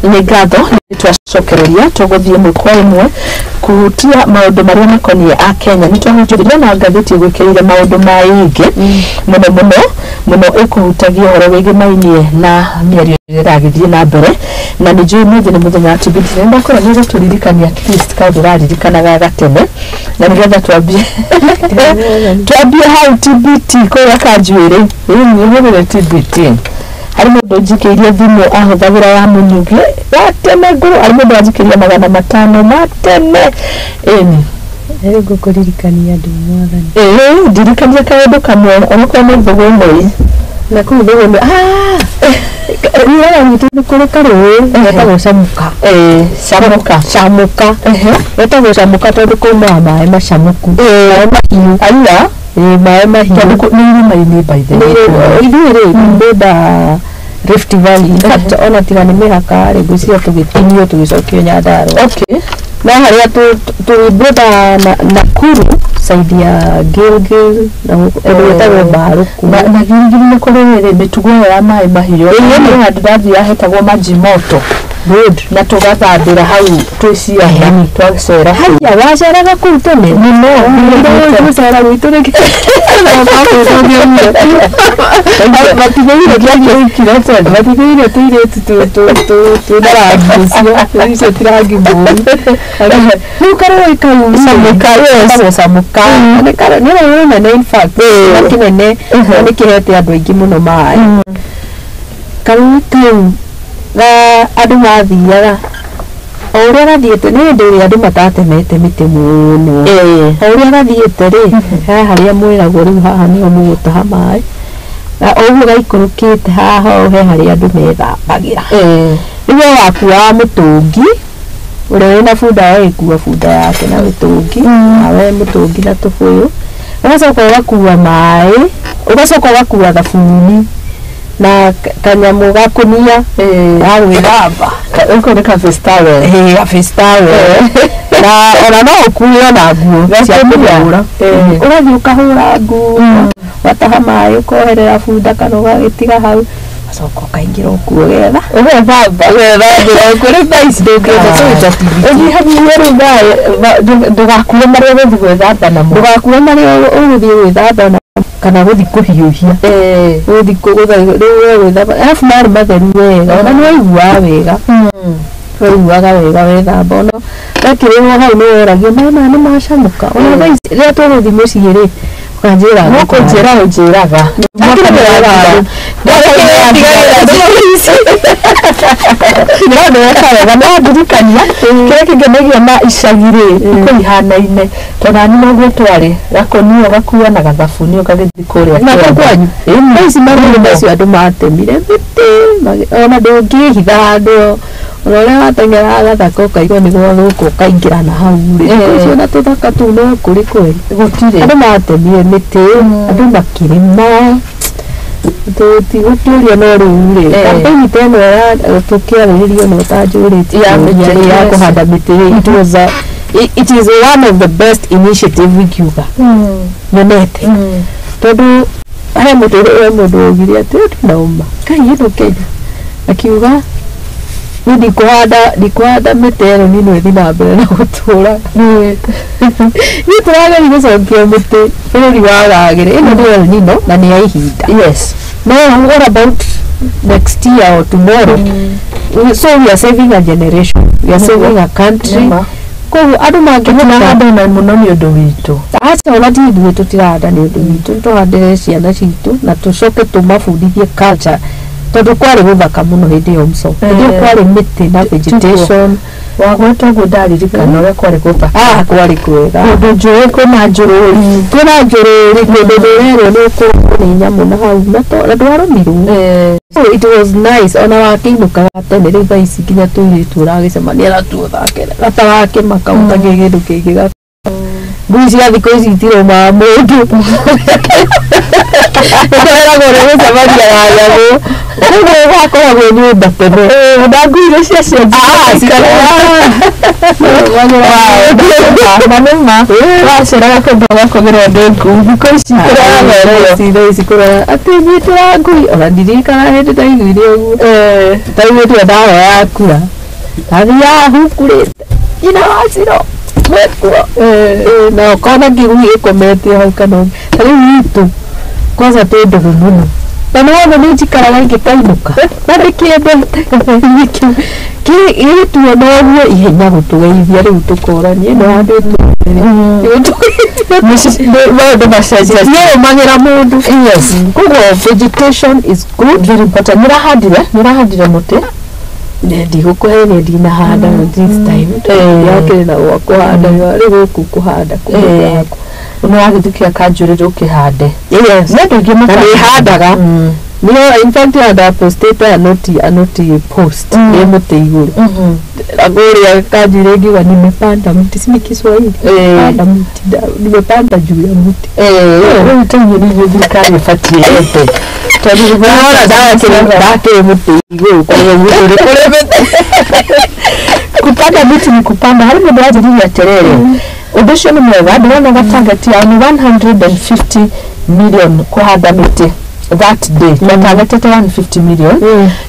Nĩ ngatho nĩ twacokereria tũgũthiĩ ĩmwe kwa ĩmwe kũhutia maũndũ marĩa makoniĩ a Kenya. Nĩ twahutĩria na ngathĩti ĩgwĩkĩrĩire maũndũ maingĩ mũno mũno mũno ĩkũhutagia ũhoro wĩgĩmainie na mĩario ĩrĩa ĩragĩthiĩ na mbere, na nĩ njũĩ mũthĩ nĩ mũthenya wa TBT. Nĩ ndakora nĩ ũgũtũririkania at least kaũndũ ũraririkanaga gatene, na nĩgetha twambie hau TBT kũrĩa kanjuĩrĩ. Ĩĩ, ũhũthĩre TBT. Harĩ mũndũ njikĩirie thimũ ahũthagĩra ya mũnyugi ya tene ngũrũ. Harĩ mũndũ wanjikĩria 500 ma tene, ĩni. Rĩu ngũkũririkania ndĩ mwathani. Ĩĩ, ndirikania kaũndũ kamwe onakorwo nĩ thũgũ ĩmwe. Na kũu thũgũnĩ riũa gwitũ nĩ kũrĩ karũĩ getagwo Camuka. Ĩĩ, Camuka. Camuka. Getagwo Camuka tondũ kaumaga maĩ macamũku, maĩ mahiũ. Aia. Ĩĩ, maĩ mahiũ. Tondũ nĩ irĩma-inĩ, by the way. Ithuĩ rĩ, border Rift Valley. In fact, ona tiga nĩ mĩhaka rĩ, ngwĩciria tũgĩtinio tũgĩcokio Nyandarua. No harĩa tũrĩ border na Nakuru, side ya Gilgil na gũkũ kũndũ gwĩtagwo Mbarũku. Na Gilgil nĩ kũrĩ rĩ mĩtugo ĩyo ya maĩ mahiũ. Nĩ handũ ndathiaga hetagwo Maji Moto. Good. Na tũgathambĩra hau twĩ ciana twacera. Haya, waceraga kũu tene? Mũno. Gũcera gwitũ rĩngĩ matigĩire tũirĩtu twĩna rangi ũcio, icio ti rangi mũru. Rĩu karũĩ kau Camuka, yes. getagwo Camuka. Nĩ rũĩ rũnene, in fact na kĩnene, na nĩ kĩhete andũ aingĩ mũno maĩ. Karũĩ kau ga andũ mathiaga o ũrĩa gathiĩte, nĩ hĩndĩ ĩrĩa andũ matatemete mĩtĩ mũno. O ũrĩa gathiĩte rĩ, he harĩa mwĩragwo rĩu haha nĩho mũgũtaha maĩ, na o ũguo gaikũrũkĩte haha ũũ he harĩa andũ methambagĩra. Rĩu we wakuaga mũtũngi, ũrĩa wĩna bunda agagĩkua bunda yake na mĩtũngi, nawe mũtũngi na tũbũyũ, ũgacoka ũgakua maĩ, ũgacoka ũgakua thabuni na kanyamũ gakũnia ga gwĩthamba. Ũko nĩ ka face towel. Ĩĩ, ga face towel, na ona no ũkue ona nguo cia Gakũnia. kũhũra. Ũgathiĩ ũkahũra nguo, wataha maĩ ũkoherera bunda kana ũgagĩtiga hau, ũgacoka ũkaingĩra ũkuo ũgetha Ũgethamba. Ũgethambĩra ũkuo. Rĩu thaa ici ndũngĩenda tũgĩta TBT. Ũnyihanyihie rĩu maĩ, ndũgakue marĩa ũgũthiĩ gwĩthamba namo. Ndũgakue marĩa ũgũthiĩ gwĩthamba namo kana gũthiĩ kũhiũhia, gũthiĩ kũgũtha rĩu we gwĩthamba, arabu marĩ matheru wega, ona nĩ waiguaga wega, waiguaga wega wethamba. Ona wekĩrĩrwo hau nĩ weragio maĩ maya nĩ macamuka. Ona thaa ici rĩrĩa tũgũthiĩ mũciĩ rĩ, ũkanjĩra. No kũnjĩra ũnjĩraga. Akĩrĩ No nĩ weka wega no ndirikania kĩrĩa kĩngenagia na icagi rĩ kũ ihanaine, tondũ nani noguo twarĩ gakũnia ũgakua na gathabuni ũgagĩthiĩ kũrĩa Na kĩanda. kwanyu. Ĩni. Thaa ici marũĩ macio andũ matemire mĩtĩ, ona ndũngĩhitha handũ, ona ũrĩa wateng'eraga gathaka ũkaigua nĩ gwathũka ũkaingĩra na hau rĩ. Ũcio na tũthaka tũu no kũrĩ kweri. Gũtirĩ. Andũ matemire mĩtĩ, andũ makĩrĩma, tũtigũtũria. No rĩu rĩ, kampeni ta ĩno ya tũkĩarĩrĩrio no ũtanjũrĩtie Ya kĩũria mĩtĩ, rĩ, ya kũhanda mĩtĩ rĩ, it is one of the best initiative ingiuga nyonete, tondũ he mũndũ he mũndũ waugire atĩ ndinauma kai ĩno Kenya, akiuga niĩ ndikũhanda mĩtĩ ĩno, niĩ no ĩthiĩ na mbere na gũtũra. Niĩ tũrageria gũcokia mĩtĩ bũrũri wagagĩre. Ĩno nĩ El Nino na nĩ ya ihinda. No what about next year or tomorrow? So we are saving a generation, we are saving a country. Nĩma. Koguo andũ mangĩhota Tũtirahanda na mũno nĩ ũndũ witũ. Aca, ona ti ithuĩ tũtirahanda nĩ ũndũ witũ, tũhandĩre ciana citũ na tũcoke tũmabundithie culture, tondũ kwarĩ gũthaka mũno hĩndĩ ĩyo mco, hĩndĩ ĩyo kwarĩ mĩtĩ na vegetation. Wagweta ũguo ndaririkana ũrĩa kwarĩ gũthaka. Ah, kwarĩ kwega. Kũndũ njũĩ kwĩna njũrũri. Kwĩna njũrũri, kũndũ ndũrerwo nĩ ũkũrũmwo nĩ nyamũ na hau na ndwarũmirwo. So it was nice ona wakĩinũkaga tene. Rĩu thaa ici nginya tũirĩtu ũragĩcemania natuo thake gata wakĩmaka ũtagĩ kĩndũ kĩngĩ. Ngui cia thikũ ici itirũmaga mũndũ. Ũkoragwo nĩ gũcemania na nyamũ. Koguo ũgakoragwo nyũmba tene. Na ngui iria cia manĩma waceraga kũndũ ũgakogerwo nĩ ngui thikũ ici kũragerwo. Thaa ici kũra atĩ nyitĩra ngui ona ndirikana hĩndĩ ndaiguire ũguo. Ndaiguĩte ndahoya kura. Ndathiaga hukurĩte nyina wa Ciro mwĩkuo. Na ũkona kĩgui gĩkomete hau kana ta rĩu itũ kwanza twĩ ndũgũ mũno na nĩ wona nĩ njikaraga ingĩkainũka na ndĩkĩendete gĩgĩtuona ũguo ihenya gũtũgeithia rĩu tũkorania ĩno handũ Maũndũ macenjetie. Citiarũmagĩra mũndũ. Yes. Koguo vegetation is good. Very important. Nĩũrahandire mũtĩ? Ndigũkũhenia ndinahanda this time yakĩrĩ na gwa kũhanda rĩu gũkũ kũhanda kũndũ gwakwa. Nĩ wagĩthikia kanjũrĩrĩ ũkĩhande. Yes. Nĩ andũ aingĩ Na nĩhandaga. Nĩyo in fact ndapostĩte anoti post ĩ mũtĩ igũrũ kũrĩa kanjũrĩ ngiuga nimepanda mti, si ni Kiswahili, panda mti, nimepanda juu ya mti. Rĩu ta inyuĩ nĩguo thirikari ĩbatiĩ yethe tondũ Ndona ndakĩrĩ mũtĩ igũrũ kũrĩa igũrũ kũrĩ mĩtĩ. Kupanda miti ni kupanda. Harĩ mũndũ wanjĩrire atĩrĩrĩ, ũndũ ũcio nĩ mwega, ndĩrona gatagati yao nĩ 150 million kũhanda mĩtĩ that day, twatagatĩte 150 million.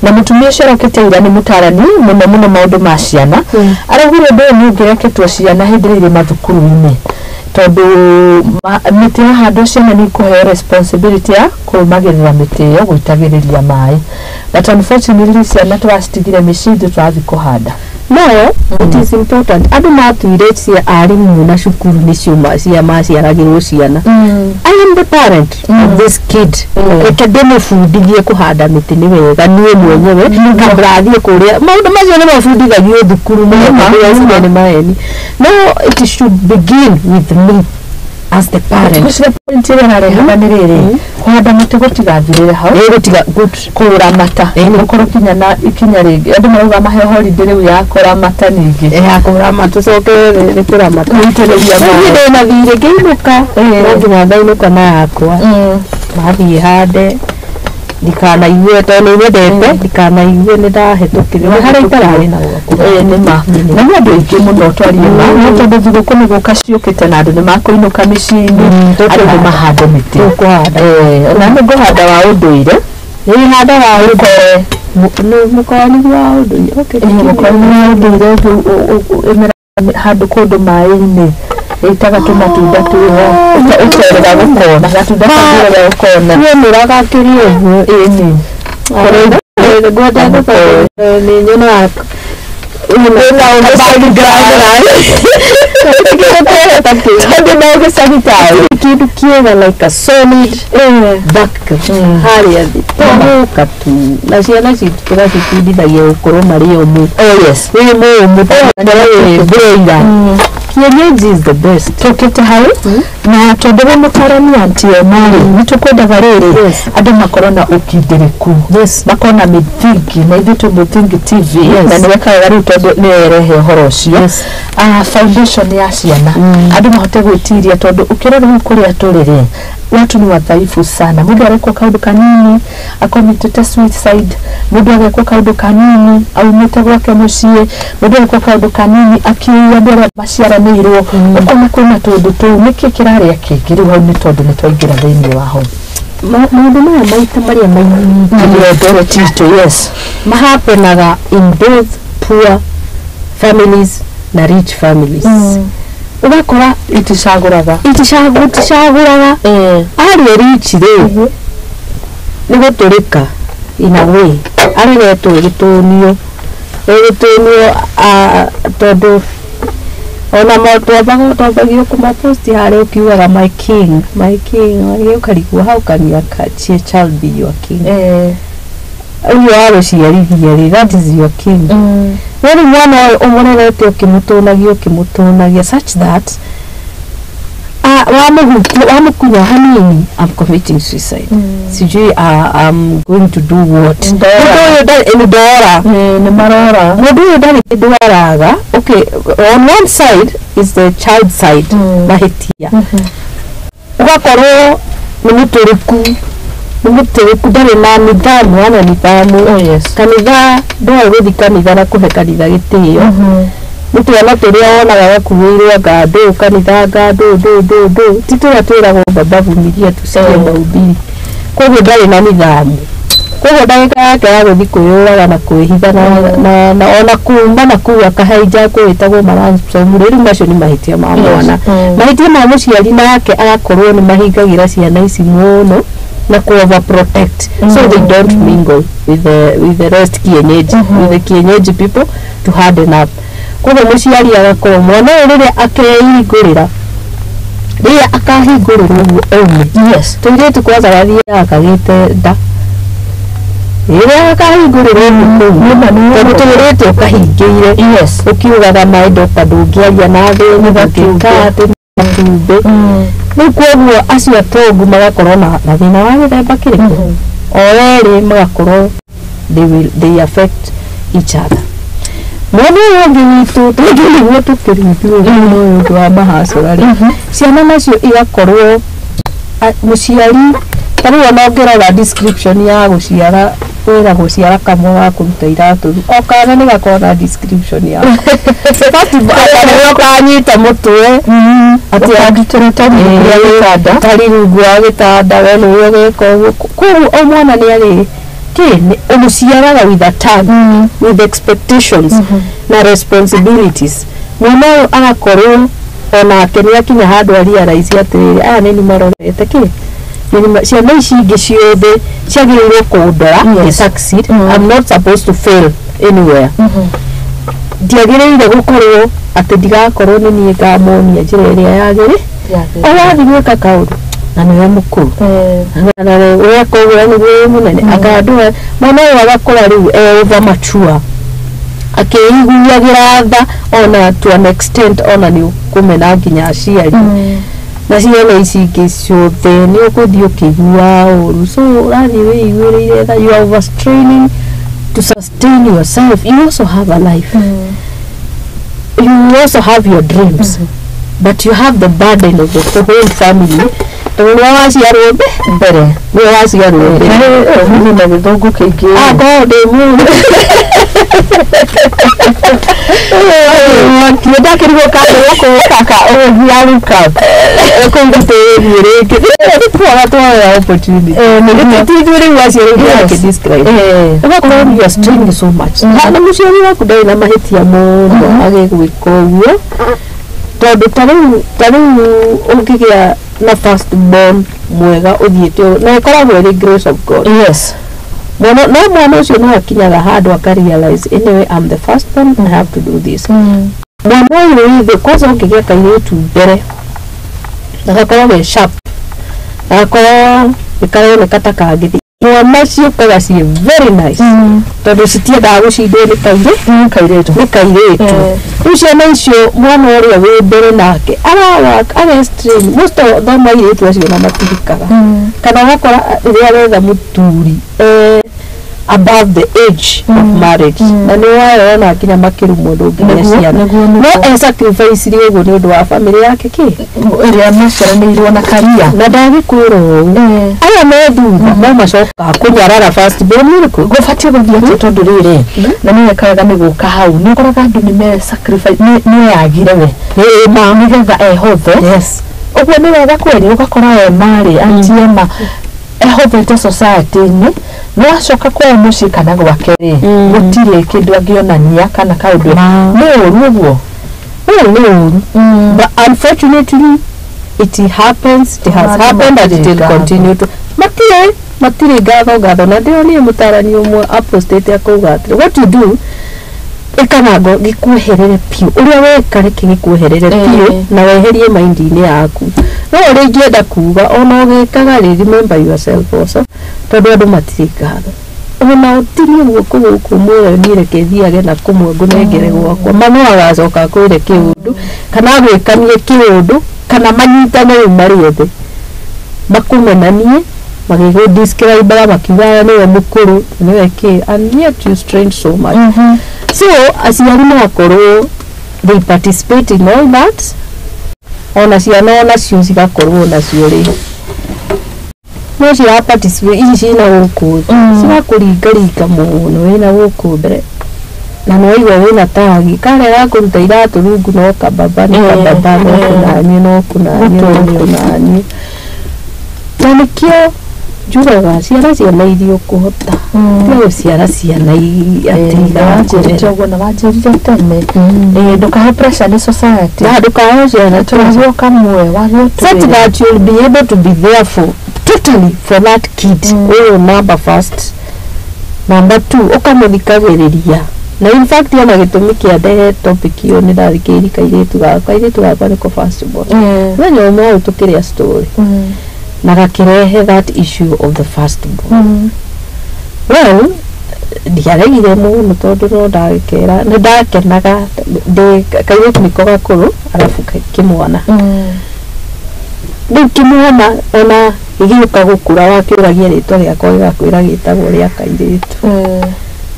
Na mũtumia ũcio arokĩte ira nĩ mũtarani mũno mũno maũndũ ma ciana, araugire ũndũ ũyũ nĩ ũngĩreketwo ciana hĩndĩ ĩrĩa irĩ mathukuru-inĩ, tondũ mĩtĩ yahandwo ciana nĩ ikũheo responsibility ya kũrũmagĩrĩra mĩtĩ ĩyo, gũitagĩrĩria maĩ, but unfortunately ciana tũracitigire mĩciĩ, ithuĩ tũrathiĩ kũhanda. No it is important. Andũ matuire cia arimũ na cukuru nĩcio cia maciaragĩrwo ciana. I am the parent of this kid, reke ndĩmũbundithie kũhanda mĩtĩ nĩ wega niĩ mwenyewe kabla athiĩ kũrĩa. Maũndũ macio nĩ mabundithagio thukuru mũno nĩ maheni. No, it should begin with me as the parent. Ngwĩciria point ĩrĩa ararehaga nĩ rĩrĩ, kũhanda mũtĩ gũtigathirĩre hau. Ĩ, gũtiga good. Kũramata gũkorwo kinya na ikinya rĩngĩ, andũ marauga maheo holiday rĩu ya kũramata ningĩ. Ya kũramata, tũcoke nĩ kũramata. Gũitĩrĩria Niĩ maĩ. ndĩna thirĩ ngĩinũka, no nginya ndainũka na yakwa mathiĩ hande, ndikanaigue tondũ nĩ nyendete, ndikanaigue nĩ ndahĩtũkĩrwo nĩ harĩa itararĩ na gwakwa. Ĩĩ nĩ ma, na nĩ andũ aingĩ mũno twarie ma, no tondũ thigũkũ nĩ gũka ciũkĩte na andũ nĩ makũinũka mĩciĩ-inĩ, andũ nĩ mahande mĩtĩ. Tũkũhanda. Ona nĩ ngũhanda wa ũndũire. Nĩ handa wa ũkore. Mũkore nĩguo wa ũndũire, okay. Mũkore nĩ wa ũndũire, ĩmera handũ kũndũ maĩ-inĩ, ĩitaga tũmatunda twĩho ũkerera gũkona gatunda kangĩrega gũkona. Niĩ nĩraga kĩrĩ ũguo. Ĩni. Ngwenda nĩ nyonaga Wĩna tondũ no gĩcagi taũ kĩndũ kĩega like a solid back harĩa thĩ tũgũka tu na ciana citũ tũgacibundithagia gũkorwo marĩ omũ. Oh yes. Wĩ mũũmũ wĩ broiler, kienyeji is the best. Tũkĩte hau na tondũ we mũtarani anti ema rĩ, nĩ tũkwendaga rĩrĩ andũ makorwo na ũkindĩrĩku, makorwo na mĩthingi, na ithuĩ twĩ Mũthingi TV na nĩ wekaga rĩu tondũ nĩwe ĩrehe ũhoro ũcio. Foundation ya ciana, andũ mahote gwĩtiria, tondũ ũkĩrora rĩu kũrĩa tũrĩ rĩ, watu ni wadhaifu sana. Mũndũ arekwo kaũndũ kanini akomitĩte suicide, mũndũ agekwo kaũndũ kanini aumĩte gwake mũciĩ, mũndũ agekwo kaũndũ kanini akiuya andũ arĩa maciaranĩirwo, ũkona kwĩna tũũndũ tũu. Nĩkĩ kĩrarĩa kĩngĩ rĩu hau? Nĩ tondũ nĩ twaingĩra thĩinĩ wa hau. Maũndũ maya maita marĩa maingĩ Nĩ titũ, yes. mahapenaga in both poor families na rich families, ũgakora iticagũraga. Iticagũraga. Arĩa rich rĩ, nĩ gũtũrĩka in a way, areretwo ĩgĩtũnio ĩgĩtũnio, tondũ ona twambaga twambagio kũmaposti harĩa ũkiugaga "My king, my king", ũkarigwo how can your child be your king? Ũcio wa gũciarithia rĩ, that is your king. No rĩu mwana ũyũ ũmũrerete ũkĩmũtũnagia ũkĩmũtũnagia such that Wamũhutia, wamũkunya hanini, "I'm committing suicide," sijui, "I'm going to do what." Ndora. Mũndũ ũyũ ndarĩ nĩ ndora. Nĩ marora. Mũndũ ũyũ ndarĩ kĩndũ araga. Okay, on one side is the child side, mahĩtia ũgakorwo nĩ mũtũrĩku, nĩ mũtũrĩku, ndarĩ na nidhamu, ana nidhamu. Oh, yes. Kanitha ndwarĩ gũthi kanitha na kũhe kanitha gĩtĩo. Nĩ twana tũrĩa wonaga gakuĩirwo anga ndũ kanitha, anga ndũ ndũ ndũ ndũ, ti tũrĩa twĩragwo, "Baba, vumilia tusikie mahubiri." Koguo ndarĩ na nidhamu, koguo ndagĩka yake ya gũthiĩ kwĩyũraga na kwĩhitha na ona kuma na kuu akahaija kwĩtagwo maransom. Rĩu macio nĩ mahĩtia ma mwana. Mahĩtia ma mũciari nake agakorwo nĩ mahingagĩra ciana ici mũno na ku overprotect, so they don't mingle with the rest kienyeji, with the kienyeji people to harden up. Koguo mũciari agakorwo mwana ũyũ rĩrĩa akehingũrĩra, rĩrĩa akahingũrĩrwo ũguo aume, tũirĩtu kwanza gathiaga kagĩte nda rĩrĩa gakahingũrĩrwo ũguo kũu, tondũ tũirĩtu ũkahingĩire, ũkiugaga, "My daughter, ndũngĩaria na thĩni, ndũngĩka atĩ matumbĩ." Rĩu koguo acio atongu magakorwo na thĩna wa gĩthemba kĩrĩkũ, o erĩ magakorwo they affect each other. Mwena ũyũ ũngĩ witũ, tondũ nĩguo tũkĩrutwo mwena ũyũ ũngĩ wa mahacũra rĩ, ciana nacio igakorwo mũciari ta rĩu ona ũngĩrora description ya gũciara, wĩra gũciara kamwe wa kũruta iratũ, o kana nĩ gakorwo na description yako. First of all, nĩwe ũkanyita mũtwe atĩ Ũkandutĩra tari rungu rwa gĩtanda. Tari rungu wa gĩtanda, we nĩwe ũgĩka ũguo. Koguo o mwana nĩ arĩ kĩ ũmũciaraga with a tag, with expectations na responsibilities. Mwana ũyũ agakorwo onake nĩ akinya handũ a realize atĩrĩrĩ, aya nĩ marorete kĩ ciana ici ingĩ ciothe ciagĩrĩirwo kũndora ngĩ succeed. I'm not supposed to fail anywhere. Ndiagĩrĩire gũkorwo atĩ ndigakorwo nĩ niĩ ngamonia njĩra ĩrĩa yagĩrĩ. O wathiĩ gwĩka kaũndũ na nĩwe mũkũrũ na weka ũguo nĩguo wĩ mũnene akandũa. Mwana ũyũ agakũra rĩu e over mature, akĩiguagĩra tha ona to an extent, ona nĩ ũkũmena nginya aciari na ciana ici ingĩ ciothe, nĩ ũgũthiĩ ũkĩigua ũru. So ũrathiĩ wĩiguĩrĩire tha. You are overstraining to sustain yourself. You also have a life, you also have your dreams, but you have the burden of the whole family, tondũ nĩwe waciarwo mbere. Nĩwe waciarwo mbere. Nĩ na gĩthũngũ kĩingĩ. Akorwo ndĩ mũru ndakĩrigwo kana gũkũ kaka ũgũthiĩ look up kũu gũtĩĩthiĩ rĩngĩ nĩ twoya opportunity ti ithuĩ rĩu aciari akĩdescribe, ũgakorwo you are straining so much na mũciari waku ndarĩ na mahĩtia mũno agĩgwĩka ũguo, tondũ ta rĩu ũngĩgĩa na first born mwega ũthiĩte ũũ, na ĩkoragwo ĩrĩ grace of God. Mwana no mwana ũcio no akinyaga handũ aka realize, "Anyway, I'm the first born, I have to do this." Mwana ũyũ wĩ thĩ kwanza, ũngĩgĩa kairĩtu mbere na gakorwo ge sharp na gakorwo nĩ karoneka ta kangĩthiĩ, mwana ciũkaga ciĩ very nice, tondũ citiendaga gũcindwo nĩ kairĩ kairĩtu. Nĩ kairĩtu. Rĩu ciana icio, mwana ũrĩa wĩ mbere nake arawork, arestrain. Most of them airĩtu acio na matihikaga, kana ũgakora rĩrĩa aretha mũturi above the age of marriage, na nĩ wayona nginya makĩrumwo ndũngĩgĩa ciana. No e sacrifice ũguo nĩ ũndũ wa family yake kĩ ĩrĩa maciaranĩirwo na karia. Na ndagĩkwĩra ũũ, aya me thutha no macokaga kũnyarara first born ũrĩkũ. Gũbatiĩ gũthiĩ atĩa? Tondũ rĩrĩ na nĩ wekaga nĩ gũka hau nĩ ũkoraga andũ nĩ me sacrifice, nĩ eyagire we nĩgetha ehothe. Ũguo nĩ wega kweri ũgakora ema rĩ anti ema ehothete society-inĩ, no acoka kwao mũciĩ kana gwake rĩ, gũtirĩ kĩndũ angĩonania kana kaũndũ. Nĩ ũru ũguo? Well, nĩ ũru, but unfortunately it happens, it has Andũ happened and it will matirĩ continue to. Matirĩ ngatho na ndĩronire mũtarani ũmwe apostĩte akauga atĩrĩ, what you do, ĩka ngo gĩkweherere biũ, ũrĩa weka reke gĩkweherere biũ na weherie mind-inĩ yaku. No ũrĩa ingĩenda kuga, ona ũgĩkaga rĩ, remember yourself also, tondũ andũ matirĩ ngatho. Ona ũtinie guoko gũkũ mwĩre niĩ reke thiage na kũmwe ngũnengere gwakwa, ma no agacoka akwĩre kĩũndũ kana agwĩkanie kĩũndũ kana manyitane rĩu marĩ othe makũmenanie magĩgũ describe makiugaga nĩwe mũkũrũ nĩwe kĩ, and yet you strain so much. So aciari magakorwo they participate in all that, ona ciana onacio cigakorwo nacio rĩ no cira participate ici ciĩna gũkũ cigakũringaringa mũno wĩna gũkũ mbere na no igua wĩna tagi karĩa gakũruta iratũ rungu no kababa nĩ kababa no kũnaniĩ no kũnaniĩ no kũnaniĩ. Na nĩkĩo njugaga ciara ciana iria ũkũhota, tiga gũciara ciana atĩ Wanjĩrĩte ũguo na wanjĩrire tene ndũkahe pressure nĩ society, na ndũkahe ciana tũragio kamwe wagio such that you'll be able to be there for totally for that kid. Ũyũ number first, number two ũkamũthikagĩrĩria. Na in fact ona gĩtũmi kĩa ndehe topic ĩyo nĩ ndathikĩrĩirie kairĩtu gakwa nĩko first born. Mũthenya ũmwe hau tũkĩrĩa story na gakĩrehe that issue of the first born. Well, ndiaregire mũno tondũ no ndagĩkera nĩ ndakenaga ndĩ kairĩtu nĩko gakũrũ arabu kĩmwana. Rĩu kĩmwana ona gĩgĩũka gũkũra wakĩũragia rĩtwa rĩakwa gĩgakwĩra gĩtagwo rĩa kairĩtu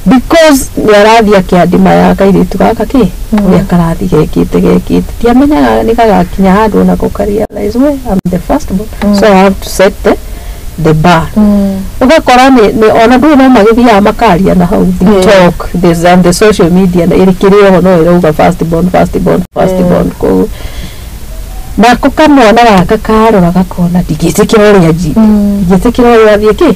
because nĩ arathiĩ akĩandima ya kairĩtu gaka kĩ ũrĩa karathiĩ gekĩte ndiamenyaga nĩ gagakinya handũ onako ka realize we I'm the first born, so I have to set the bar. Ũgakora nĩ ona ndũĩ no magĩthiaga makaria na hau they talk this and the social media na ĩrĩ kĩrĩ oho no ĩrauga first born, first born, first born. Koguo nako kamwana gaka karora gakona ndingĩtĩkĩra ũrĩa ndingĩtĩkĩra ũrĩa athiĩ kĩ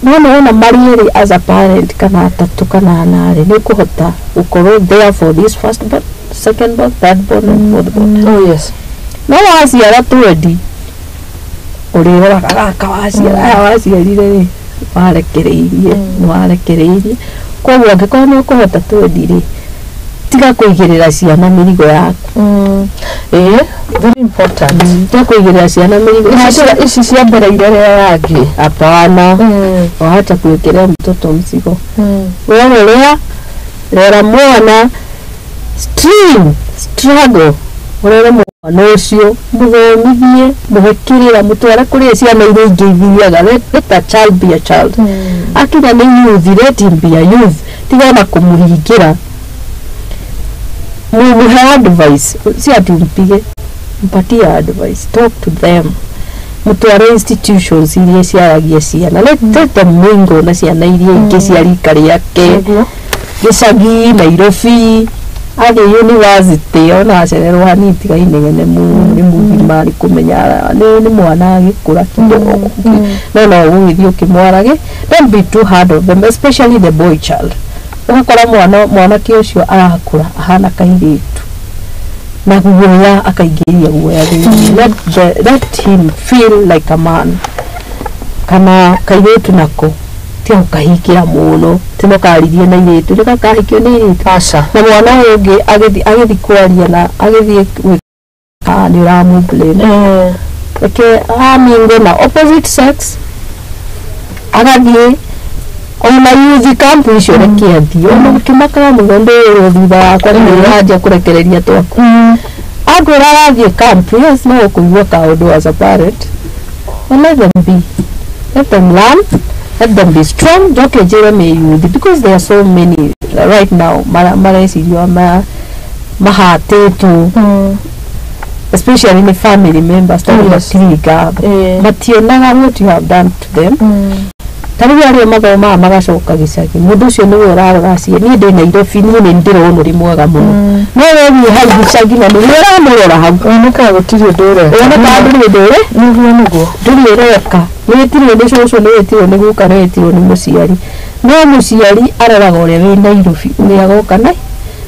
nona wona marĩ erĩ as a parent kana atatũ kana ana rĩ nĩ ũkũhota gũkorwo there for this first born, second born, third born and fourth born. Oh yes. No waciara twendi ũrĩroraga gaka waciara aya waciarire rĩ warekereirie nĩ warekereirie. Koguo angĩkorwo nĩ ũkũhota twendi rĩ tiga kũigĩrĩra ciana mĩrigo yaku. Ĩĩ, very important. Tiga kũigĩrĩra ciana mĩrigo. Ici cia mbere irerera yangĩ. Hapana, wacha kuwekelea mtoto mzigo. Wewe lea, rera mwana, stream struggle ũrere mwana ũcio, mũthomithie, mũhe kĩrĩra, mũtware kũrĩa ciana iria ingĩ ithiaga. Let a child be a child. Akinya nĩ youth, let him be a youth. Tiga ona kũmũhingĩra, mumuhe advice, si ati umpige, mpatie advice, talk to them, mũtware institutions iria ciaragia ciana, let them mingle na ciana iria ingĩ cia rika rĩake. Gĩcagi Nairobi athiĩ university ona acererwo hanini tiga inegene mũno nĩ mũgima nĩ kũmenya nĩ mwana agĩkũra kidogo no no ũgũgĩthiĩ ũkĩmwarage. Don't be too hard on them, especially the boy child. Ũgakora mwana mwanake ũcio arakũra ahana kairĩtu na guoya akaingĩria guoya thĩinĩ. Let him feel like a man. Kana kairĩtu nako tiga gũkahingĩra mũno tino karirie na irĩtu rĩgakahikio nĩ irĩtu. Aca. Na mwana ũyũ ũngĩ agĩthiĩ kwaria na agĩthiĩ gwĩka nĩ ũramũ blame. Reke amingo na opposite sex agathiĩ ona youth camp icio reke athiĩ ona gũkĩmakaga mũno ndĩrwo thutha wakwa nĩ ũranjia kũrekereria twaku akwĩra arathiĩ camp. Yes, no ũkũigua kaũndũ as a parent, but let them be, let them learn, let them be strong. Njoke njĩre mĩ youth because there are so many right now marecirio mahatĩtwo especially nĩ family members tondũ matirĩ ngatho, mationaga what you have done to them. Ta rĩu arĩa mathomaga magacoka gĩcagi mũndũ ũcio nĩwe ũrarora aciari niĩ ndĩ Nairobi niĩ nĩ ndĩrona ũrĩ mwega mũno no we thiĩ hau gĩcagi na nĩwe ũramũrora hau. Wonekaga gũtirĩ ũndũ ũreka. Wonekaga ndũrĩ ũndũ ũrĩ Nĩguo. Ndũrĩ ũreka, nĩ wĩtirwo nĩ cũcũ, nĩ wĩtirwo nĩ guka, nĩ wĩtirwo nĩ mũciari, no mũciari aroraga ũrĩa wĩ Nairobi ũrĩa agoka na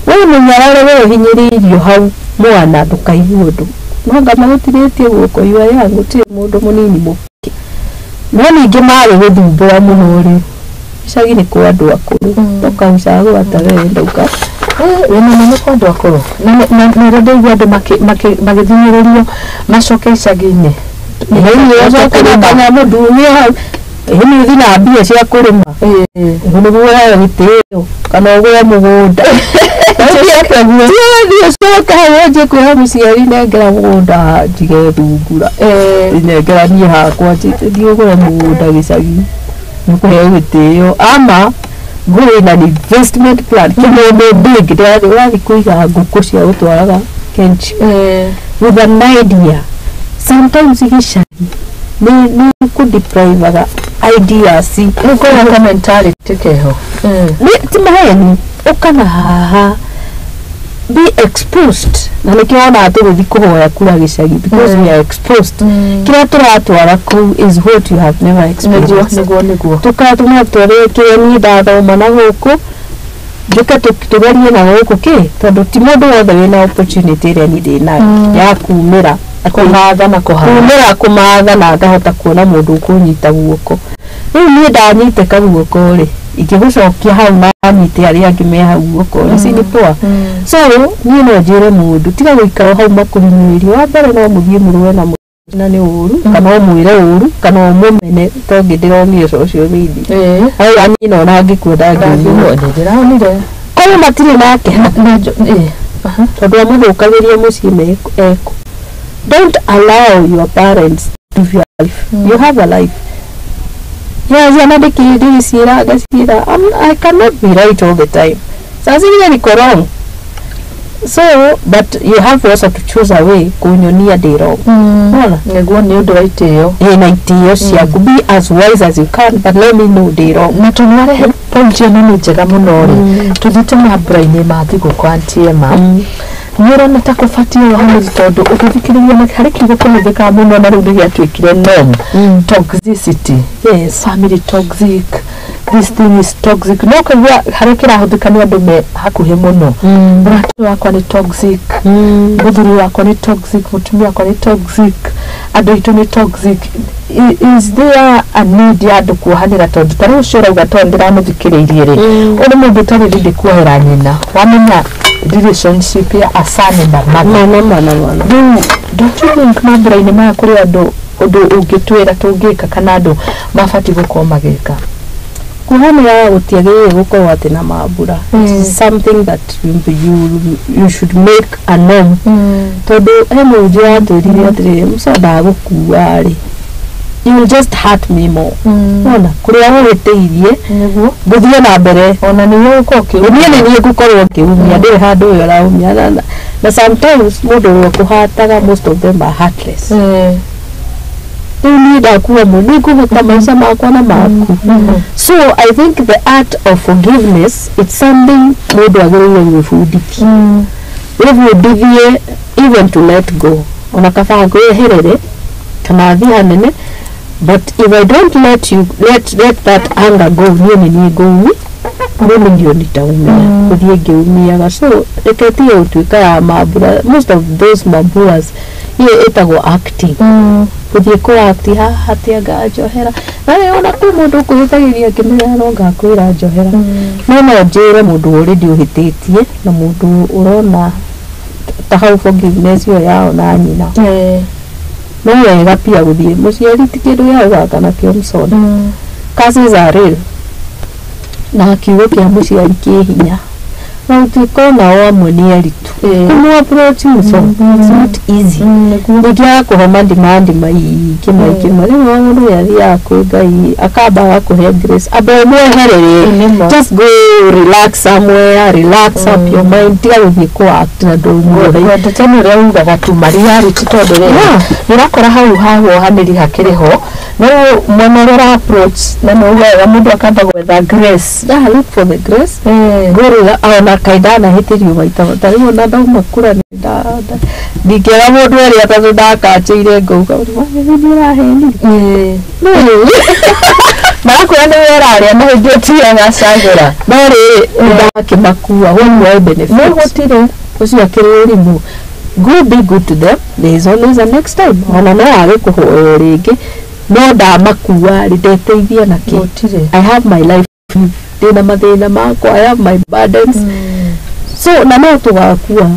we mũnyarare we ũhinyĩrĩirio hau mwana ndũkaigue ũndũ no nga magũtirĩtie guoko you are young gũtirĩ mũndũ mũnini mũke no ningĩ marĩ gũthumbũra mũno rĩ gĩcagi nĩ kwa andũ akũrũ ndũkaucagũra ta we ndauka. Wĩna nĩ kwa andũ akũrũ na nĩrĩo ndaigua andũ magĩthinyĩrĩrio macoke icagi-inĩ. Ũcoke na kanyamũ ndumio hau Ĩni ũthi na mbia cia kũrĩma nĩguo ũheo gĩtĩo kana ũgũre mũgũnda. Thiĩ ũcoke hau wanjie kwĩra mũciari, nengera mũgũnda njige thungura, nengera niĩ hakwa thiĩ ũgũre mũgũnda gĩcagi nĩũkũheo gĩtĩo, ama go in an investment plan kĩmũndũ big ndĩrathiĩ ũrathiĩ kũiga ngũkũ cia gũtwaraga Kenchi with an idea. Sometimes gĩcagi nĩ kũdeprivaga ideas. Nĩ ka mentality keho. Nĩ ti maheni ũkana haha be exposed, na nĩkĩo wonaga tũgĩthiĩ kũhoya kura gĩcagi, because we are exposed. Kĩrĩa tũratwara kũu is what you have never experienced. Nĩguo. Tũkatũmatware kĩrĩa niĩ ndathoma na gũkũ, njuke tũgerie na gũkũ kĩ, tondũ ti mũndũ wothe wĩna opportunity ĩrĩa niĩ ndĩnayo ya kumĩra. Kũmatha na kũhara. Kumĩra kũmatha na ngahota kuona mũndũ ũkũnyita guoko. Rĩu niĩ ndanyitĩka guoko rĩ, ingĩgũcokia hau na nyite arĩa angĩ me hau guoko rĩ, si nĩ poa? So niĩ no njĩre mũndũ, tiga gũikara hau makũhinyĩrĩrie. Wa mbere, no mũthiĩ mũrũe na na nĩ ũru, kana ũmwĩre ũru, kana ũmũmene, tondũ ndĩronire social media hau anyina ona angĩkua ndangĩumia. Ndĩronire. Korwo matirĩ nake tondũ amũthũkagĩria mũciĩ me eko. Don't allow your parents to live your life. You have a life. Yeah, ciana ndĩgĩciĩra ngaciĩra, I cannot be right all the time. Saa zingine niko wrong, so but you have also to choose a way kũnyonia ndĩ wrong. Unaona? Nĩguo, nĩ ũndũ wa itĩo. Ĩ, na itĩo ciaku. Be as wise as you can, but let me know ndĩ wrong. Na tondũ warehe point ĩno nĩ njega mũno rĩ, tũthiĩte mambura-inĩ ma thigũkũ, Aunty Emma, nĩ ũrona ta kũbatiĩ wohanĩri? Tondũ ũgĩthikĩrĩria harĩ kiugo kĩhũthĩkaga mũno na rĩu nĩ gĩatuĩkire norm, toxicity. Family toxic, this thing is toxic. No ũkaigua harĩa kĩrahũthĩka nĩ andũ me hakuhĩ mũno. Mũrata wakwa nĩ toxic, mũthuri wakwa nĩ toxic, mũtumia wakwa nĩ toxic, andũ aitũ nĩ toxic. Is there a need ya andũ kuohanĩra? Tondũ ta rĩu ũcio ũrauga, tondũ ndĩramũthikĩrĩirie rĩ, ũyũ nĩ mũndũ ũtarĩ ready kuohera nyina, wamenya relationship ya a son and a mother. Mana mana mana. Rĩu don't you think mambura-inĩ maya kũrĩ andũ ũndũ ũngĩtwĩra tũngĩka kana andũ mabatiĩ gũkorwo magĩka? Kuhanĩra gũtiagĩrĩire gũkorwo atĩ na mambura. It is something that you should make a norm, tondũ he mũhunjia watwĩrire atĩrĩrĩ, mũca ndagũkua rĩ, you will just hurt me more. Wona kũrĩa ũhĩtĩirie Nĩguo. Ngũthiĩ na mbere. Ona nĩwe ũkorwo ũkĩumia. Niĩ nĩ niĩ ngũkorwo ngĩumia, ndĩrĩ handũ ũyũ ũraumia. Na sometimes mũndũ ũrĩa ũkũhataga, most of them are heartless. Rĩu niĩ ndakua mũno, nĩ ngũhota maica makwa na maku. So I think the art of forgiveness, it's something mũndũ agĩrĩire gwĩbundithia, wĩbundithie even to let go. Ona kaba ngweherere kana thiĩ hanene, but if I don't let you let that anger go, niĩ nĩ niĩ ngũumi, mimi ndio nitaumia, gũthiĩ ngĩumiaga. So reke tige gũtuĩka ya mambura. Most of those mamburas iyo ĩtagwo acting, gũthiĩ kũ act haha ati anga njohera, na rĩ ona kwĩ mũndũ ũkũhĩtagĩria ngĩmenya no ngakwĩra njohera. No njĩre mũndũ already ũhĩtĩtie na mũndũ ũrona ta hau forgiveness ĩyo yao na nyina, no wega pia gũthiĩ mũciari ti kĩndũ gĩa gũthaka nakĩo mcoda. Curses are real, na kiugo kĩa mũciari kĩ hinya, na gũtuĩka onao amwe nĩ aritũ kũmũ approach mũco. It's not easy. Ningĩ agakũhe mandimandi maingĩ maingĩ marĩa mũndũ nĩ athiaga kwĩ Ngai akamba agakũhe grace, amba ũmweherere. Nĩma. Just go relax somewhere, relax up your mind, tiga gũthiĩ kũ act na ndũmuohe. Ngwendete nĩ ũrĩa ugaga tu mariarity, tondũ rĩrĩ nĩ ũrakora hau hawohanĩri hakĩrĩ ho, no mwena ũrĩa ũra approach na nĩ ugaga mũndũ akamba gwetha grace. Yeah, look for the grace. Ngũrĩra ona kaĩ ndanahĩtĩrio maita ta rĩu ona ndauma kura nĩ ndingĩaga mũndũ erĩ atatũ ndakachĩire ngauga nĩ ũrahenire. No Marakwĩra nĩ werarĩa na hĩndĩ ĩyo tiwe gacagũra. No rĩrĩ, ndakĩmakua, what do I benefit? No gũtirĩ. Ũcio akĩrĩ ũrimũ. Go be good to them, there is always a next time. Ona no age kũhoya rĩngĩ, no ndamakua rĩ, ndeteithia na kĩ? Gũtirĩ. I have my life, ndĩna mathĩna makwa, I have my burdens. So na no tũgakua,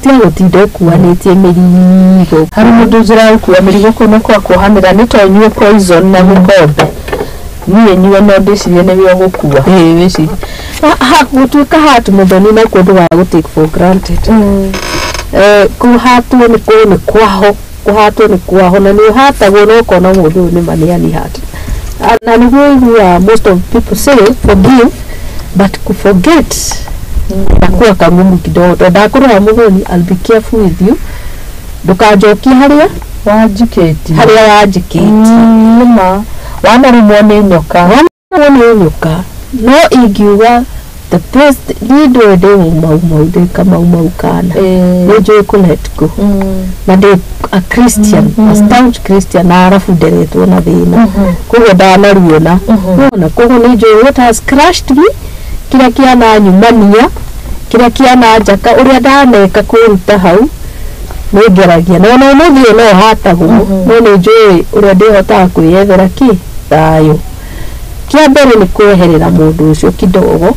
tiga gũtinda ũkuanĩtie mĩrigo. Harĩ mũndũ njĩra gũkua mĩrigo kũu nĩ kwa kuohanĩra, nĩ to ũnyue poison na gĩkombe. Niĩ nyue no ndĩcirie nĩwe ũgũkua. Ĩĩ, wĩcirie gũtuĩka hat mũthoni nakuo ndũgagũ take for granted. Kũhatwo nĩ kũ nĩ kwaho, kũhatwo nĩ kwaho, na nĩ ũhatagwo na ũkona mũndũ ũyũ nĩ ma nĩ anihat. Na nĩguo ũiguaga most of people say forgive, but ku forget inakuwa kangumu kidogo, tondũ ndakũrora mũthoni, I'll be careful with you, ndũkanjokie harĩa wanjikĩtie. Harĩa wanjikĩtie. Nĩma wanarumwo nĩ nyoka. Wanarumwo nĩ nyoka. No ingiuga the best, niĩ ndũĩ ndĩ mũmaumau, ndĩ kamaumau kana nĩ njũĩ kũ let go, na ndĩ a Christian, a staunch Christian, na arabu nderetwo na thĩna, koguo ndanaruona wona, koguo nĩ njũĩ what has crushed me, kĩrĩa kĩananyumania, kĩrĩa kĩananjaka, ũrĩa ndaneka kwĩruta hau nĩ ngeragia, na ona ũmũthĩ ũyũ no hatagwo, no nĩ njũĩ ũrĩa ndĩhotaga kwĩyethera kĩ thayũ. Kĩa mbere nĩ kweherera mũndũ ũcio kidogo.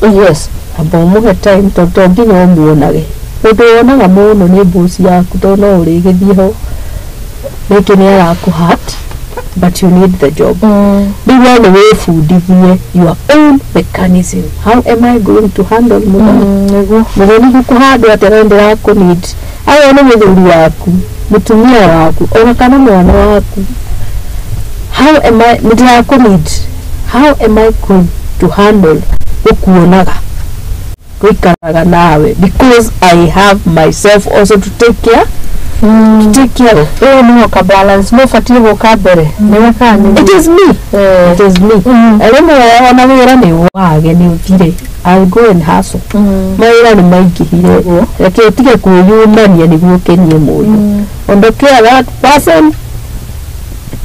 Amba ũmũhe time, tondũ to nginya ũmuonage. Mũndũ wonaga mũno nĩ boss yaku, tondũ no ũrĩgĩthiĩ ho rĩngĩ nĩ arakũ hurt, but you need the job. Rĩu we nĩ wĩbundithie your own mechanism. How am I going to handle mũthoni? Nĩguo. Mũthoni gũkũhandwo atĩa na ndĩrakũ need ayo nĩ mũthuri waku, mũtumia waku, ona kana mwana waku. How am I, nĩ ndĩrakũ need, how am I going to handle gũkuonaga, gũikaraga nawe, because I have myself also to take care, to take care of. Ĩyo nĩyo ka balance, no ũbatiĩ gũka mbere nĩwe kana nĩ It is me. It is me. Rĩmwe ona wĩra nĩ wage, nĩ ũthire, I'll go and hustle. Mawĩra nĩ maingĩhire, reke ũtige kwĩyumania nĩguo ũkenie mũndũ. Ondokea that person,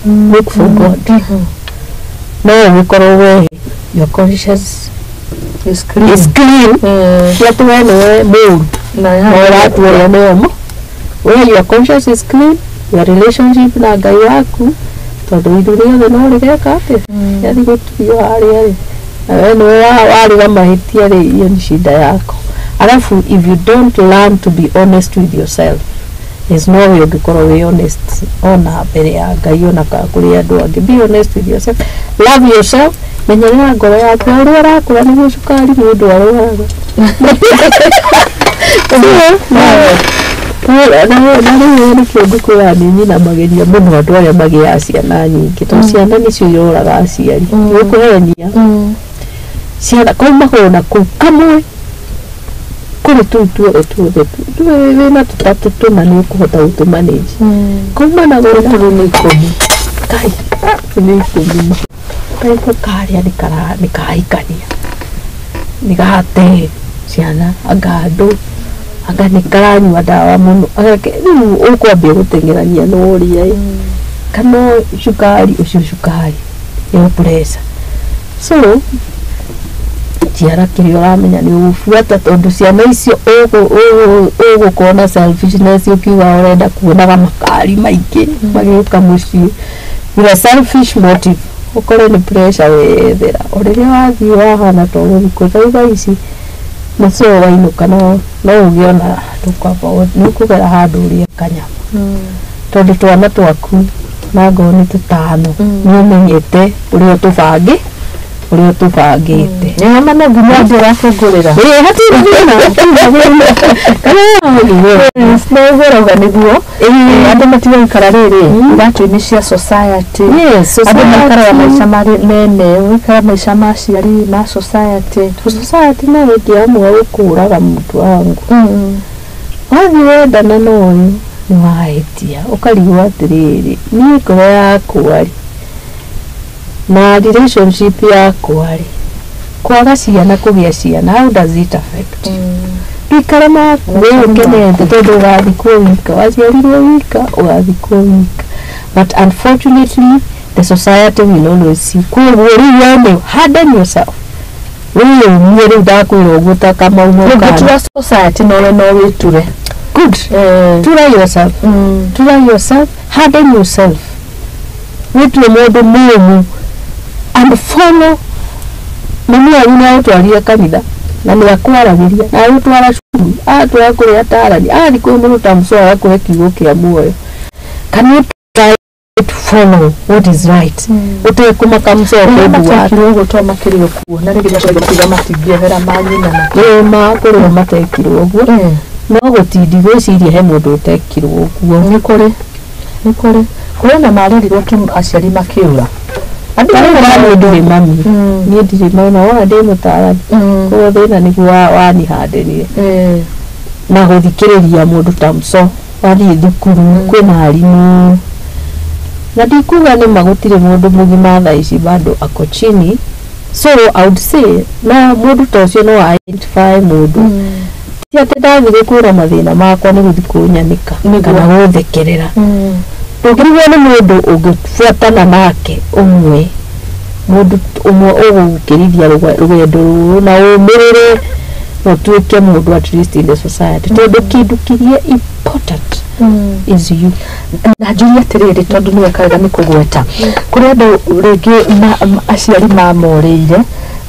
look for God. No ũgĩkorwo we your conscience is clean. Is clean. Ti atĩ we nĩwe mũũru na na ũratua ũrĩa nĩo mo we, your conscience is clean, your relationship na Ngai waku, tondũ ithu rĩothe no rĩgeka atĩa rĩathiĩ gũtuio harĩa rĩ, na we nĩwe warĩ na mahĩtia rĩ, hiyo ni shida yako. Alafu if you don't learn to be honest with yourself, there's no way ũngĩkorwo wĩ honest ona mbere ya Ngai ona kana kũrĩ andũ angĩ. Be honest with yourself, love yourself, menyerera ngoro yaku. Ũrĩa ũrakũra nĩguo cukari mũndũ arwaraga. Na rĩu nĩkĩo ngũkwĩra nĩ nyinamagĩria mũno andũ arĩa magĩaga ciana nyingĩ, tondũ ciana nĩcio iroraga aciari. Gũkũhenia ciana kaumagwo na kũu kamwe kũrĩ tũu tuothe tuothe wĩna tũtatũ tũna nĩ ũkũhota gũtũmanage kaumanago na Tũrĩ nĩ 10. Kai nĩ 10 ma kaiko karĩa nĩ kahikania, nĩ gate ciana, anga andũ anga nĩ karanyua ndawa mũno. Rĩu ũkwambia gũteng'erania na ũrĩa ĩ kana cukari ũcio, cukari ĩyo, pressure. So ciara kĩrĩa ũramenya nĩ ũgũbuata, tondũ ciana icio ũgũkorwo na selfishness ũkiuga ũrenda kuonaga makari maingĩ magĩũka mũciĩ with a selfish motive, ũkore nĩ pressure wethera. O rĩrĩa wathiĩ wahana ta ũgũthikwo ta thaa ici mũciĩ wainũka, no ũgĩe ona ndũkwamba nĩ ũkũgera handũ ũrĩe kanyama, tondũ twana twaku nangorwo nĩ tũtano nĩ ũmenyete ũrĩa ũtũbangĩ, ũrĩa ũtũbangĩte. Nyama no nginya andũ ũrakũngũrĩra. Ĩĩ, hatirĩ thĩna, hatirĩ thĩna. Kana No ũgũrauga nĩguo andũ matigaikara rĩrĩ iratũ-inĩ cia society. Andũ maikaraga maica marĩ mene, ũgaikara maica ma aciari, ma society. Society nayo ĩngĩamua gũkũraga mũtu wangu, wathiĩ wendana na ũyũ nĩ wahĩtia, ũkarigwo atĩrĩrĩ, niĩ ngoro yakwa rĩ na relationship yakwa rĩ, kwaga ciana, kũgĩa ciana, how does it affect you? Ndũikare maku we ũkenete, tondũ ũgathikwo wika, waciarirwo wika, ũgathikwo wika. But unfortunately the society will always see. Koguo rĩu we nĩ harden yourself, wĩyũmie. Rĩu ndakwĩra ũguo ta kamau kana Ũngĩtura society nowe no wĩture. Good. Tura yourself, tura yourself, harden yourself, wĩtue mũndũ mũũmu and follow. Mami wanyu nĩ agũtwarire kanitha na nĩ akwaragĩria na agũtwara cukuru, agatwara kũrĩ atarani, agathiĩ kwĩ mũndũ ta mũcoa agakũhe kiugo kĩa muoyo. Can you try to follow what is right, ũtekũmaka mũcoke Arĩa ũndũ wa matekirwo ũguo to makĩrĩ o kuo na rĩngĩ macoka matingĩehera manyina na ĩma kũrĩ matekirwo ũguo, no gũtindi gwĩciria he mũndũ ũtekirwo ũguo. Nĩ kũrĩ kũrĩ na marerirwo tu aciari makĩũra andũ. Tarĩu niĩ ndirĩ mami, niĩ ndirĩ mami, na wona ndĩ mũtaarani, koguo thĩna nĩguo wanihandĩrire na gũthikĩrĩria mũndũ ta mco wathiĩ thukuru kwĩna arimũ, na ndikuga nĩ ma gũtirĩ mũndũ mũgima thaa ici bado ako chini. So I would say no mũndũ ta ũcio no identify mũndũ, ti atĩ ndathire kwĩra mathĩna makwa nĩ gũthiĩ kũnyanĩka kana gũthekerera. Ndũngĩrigwo nĩ mũndũ ũngĩbuatana nake ũmwe, mũndũ ũmwe ũgũgũkĩrithia rũgendo rũrũ na ũmĩrĩre na ũtuĩke mũndũ at least in the society, tondũ kĩndũ kĩrĩa important is you. Na njurie atĩrĩrĩ, tondũ nĩ weka wega nĩ kũgweta kũrĩ andũ rĩngĩ aciari mamorĩire,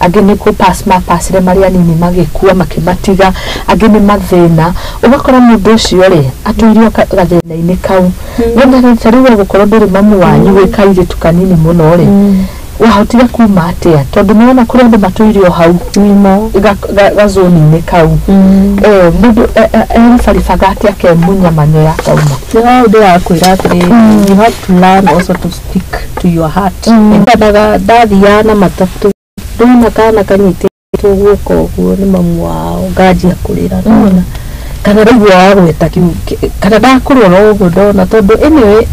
angĩ nĩ kũ pass mapacire marĩ anini magĩkua makĩmatiga, angĩ nĩ mathĩna, ũgakora mũndũ ũcio rĩ atũirio gathĩna-inĩ kau. No ta rĩu we gũkorwo ndũrĩ mamu wanyu wĩ kairĩtu kanini mũno rĩ, wahotire kuma atĩa? Tondũ nĩwona kũrĩ andũ matũirio hau gazoni-inĩ kau. Mũndũ eribaribaga atĩa akemunya manyoya akauma? Nĩ hau ndĩrakwĩra atĩrĩrĩ, you have to learn also to speak to your heart. Ndanaga ndathiaga na matatũ, ndona kana kanyitĩtwo guoko ũguo nĩ mamu wao, nganjia kũrĩra, nona kana rĩu wagweta kiu kana ndakũrora ũguo ndona, tondũ anyway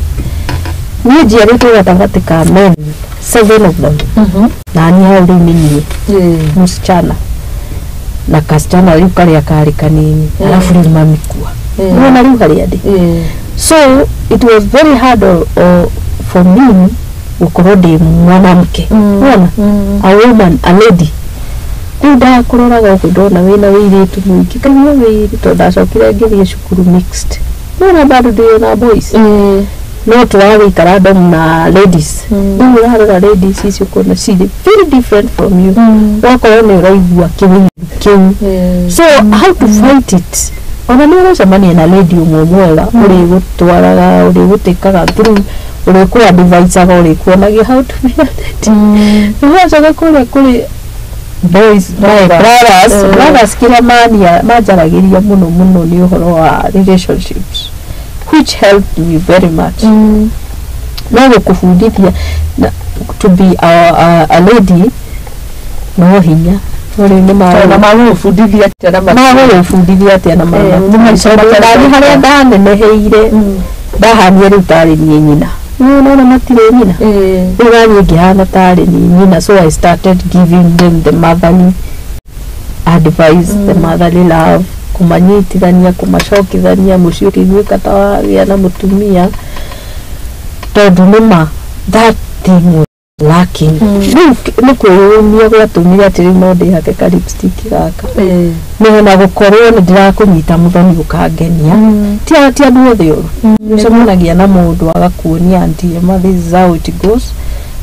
niĩ njiarĩtwo gatagatĩ ka men, seven of them, na niĩ hau rĩu nĩ niĩ msichana na kasichana rĩu karĩa karĩ kanini, arabu rĩu mamikua, nona rĩu harĩa ndĩ. So it was very hard for me gũkorwo ndĩ mwanamke, wona, a woman, a lady. Rĩu ndakũroraga ũguo ndona wĩna wĩirĩtu mũingĩ kaigua wĩirĩ, tondũ ndacokire ngĩthiĩ cukuru mixed, nona bado ndĩ na boys, no tũragĩikara dorm na ladies. Rĩu ũrarora ladies icio ũkona cirĩ very different from you, ũgakorwo nĩ ũraigua kĩwĩru kĩu. So how to fight it? Ona nĩ ũracemania na lady ũmwe mwega ũrĩgũtwaraga, ũrĩgũtĩkaga through, ũrĩkũ advisaga, ũrĩkuonagia how to be a lady. Nĩwacoka kũrĩa kũrĩ boys, my brothers, brothers kĩrĩa mania manjaragĩria mũno mũno nĩ ũhoro wa relationships, which helped me very much, no gũkũbundithia na to be a lady no hinya no rĩu nĩ Na magũgũbundithia atĩa na magũgũbundithia atĩa na nĩ maica matarĩ ndathiĩ harĩa ndaneneheire, ndahania rĩu tarĩ niĩ nyina, nona matirĩ nyina, rĩu naniĩ ngĩhana tarĩ niĩ nyina. So I started giving them the motherly advice, the motherly love, kũmanyitithania, kũmacokithania mũciĩ ũkĩiguĩka ta wagĩa na mũtumia, tondũ nĩma that thing was lacking. Rĩu nĩ kwĩyũmia gwatũmire atĩ rĩu no ndĩhake ka lipstick gaka nĩhona gũkorwo nĩ ndĩrakũnyita mũthoni ũkangenia. Ti andũ othe ũru, ũcemanagia na mũndũ agakuonia, "Auntie Emma, this is how it goes."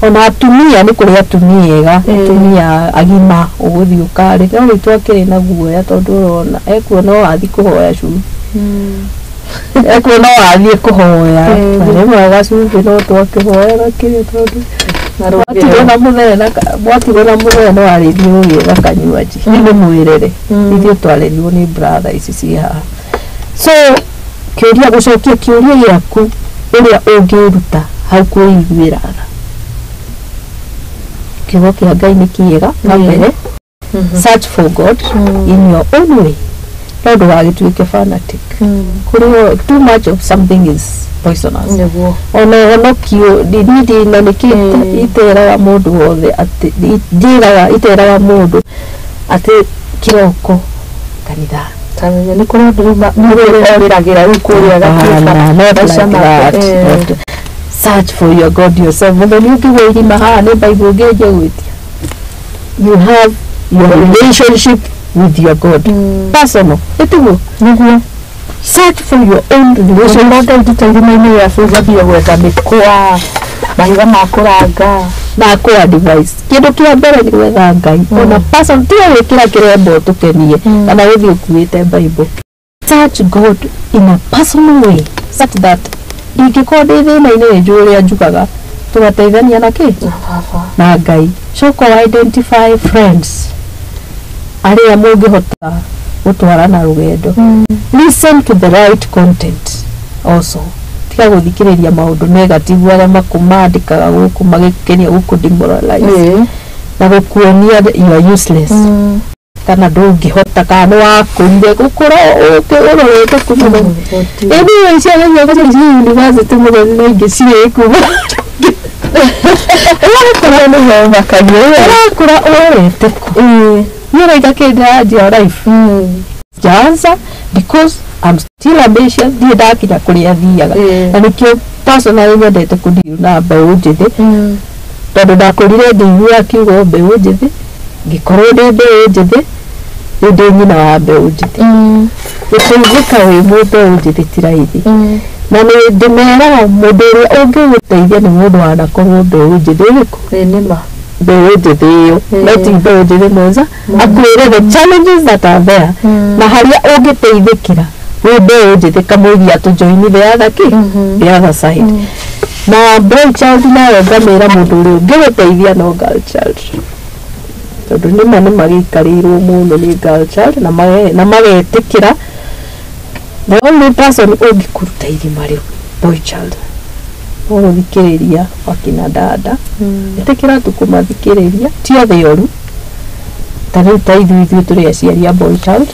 Ona atumia, nĩ kũrĩ atumia ega, atumia agima ũgũthiĩ ũkarĩ, no rĩu twakĩrĩ na guoya, tondũ ũrona ekuona o wathiĩ kũhoya cumbĩ, ekuona o wathiĩ kũhoya, na rĩmwe gacumbĩ no twakĩhoyaga kĩrĩ, tondũ mwatigwo na mũthee na mwatigwo na mũthee no arĩthiĩ gũgĩetha kanywaji nĩ mwĩrere. Ithuĩ twarerirwo nĩ brother ici ciĩ haha. So kĩũria, gũcokia kĩũria gĩaku, ũrĩa ũngĩruta hau kwĩiguĩra tha, kiugo kĩa Ngai nĩ kĩega. Wa mbere, search for God in your own way, no ndũgagĩtuĩke fanatic. Kũrĩ too much of something is poisonous. Ona ũhonokio niĩ na nĩkĩ iteraga mũndũ wothe atĩ njĩraga, iteraga mũndũ atĩ kĩroko kanitha. Tamenya nĩ kũrĩ andũ rĩu mũndũ orĩragĩra rĩu kũrĩa agatuĩka Hapana, not maica like make, that. Search for your God yourself. Mũthoni ũngĩgwa irima haha nĩ Bible ũngĩanjia gwĩtia. You have your relationship with your God. Personal. Ĩtiguo. Nĩguo. Search for your own relationship. Ngai nduta irima-inĩ rĩa gũthiĩ gwetha mĩkwa, mahiga ma kũranga. Na kũ advice. Kĩndũ kĩa mbere nĩ gwetha Ngai. Ona person tiga gwĩkĩra kĩrembo tũkenie kana gũthiĩ ũkuĩte Bible. Search God in a personal way such that Ingĩkorwo ndĩ thĩna-inĩ nĩ njũĩ ũrĩa njugaga, tũgateithania na kĩ na Ngai. Coka identify friends arĩa mũngĩhota gũtwarana rũgendo. Listen to the right content also. Tiga gũthikĩrĩria maũndũ negative arĩa makũmandĩkaga gũkũ magĩkenia gũkũ demoralize na gũkuonia you are useless kana ndũngĩhota kana nĩ wakũrire gũkũra ũrorete kũ mũno. Ĩndĩ ciana ciakwa ciĩ university mũthenya na ingĩ ciĩ kuma Ũrakũra nĩ makagia. Ũrakũra ũrorete kũ niĩ raika kĩndĩranjia life sijaanza because I'm still ambitious, ndirĩ ndakinya kũrĩa thiaga. Na nĩkĩo personally nyendete kũdeal na mbeũ njĩthĩ, tondũ ndakũrire ngĩigua kiugo mbeũ njĩthĩ, ngĩkorwo ndĩ mbeũ njĩthĩ, rĩu ndĩ nyina wa mbeũ njĩthĩ. Gũteithĩka wĩ mbeũ njĩthĩ ti raithi, na nĩ ndĩmeraga mũndũ ũrĩa ũngĩgũteithia nĩ mũndũ wanakorwo mbeũ njĩthĩ ĩrĩkũ. Nĩma. Mbeũ njĩthĩ ĩyo, no ti mbeũ njĩthĩ mwenza akwĩre the challenges that are there na harĩa ũngĩteithĩkĩra wĩ mbeũ njĩthĩ kamũiria tũ join the other kĩ the other side. Na boy child nayo ngamĩra mũndũ ũrĩa ũngĩgũteithia no girl child, tondũ nĩma nĩ magĩikarĩirwo mũno nĩ girl child na magetĩkĩra the only person ũngĩkũruta irima rĩu boy child no gũthikĩrĩria wakina dada. Ĩtĩkĩra tu kũmathikĩrĩria, ti othe oru. Ta rĩu ta ithuĩ tũrĩ aciari a boy child,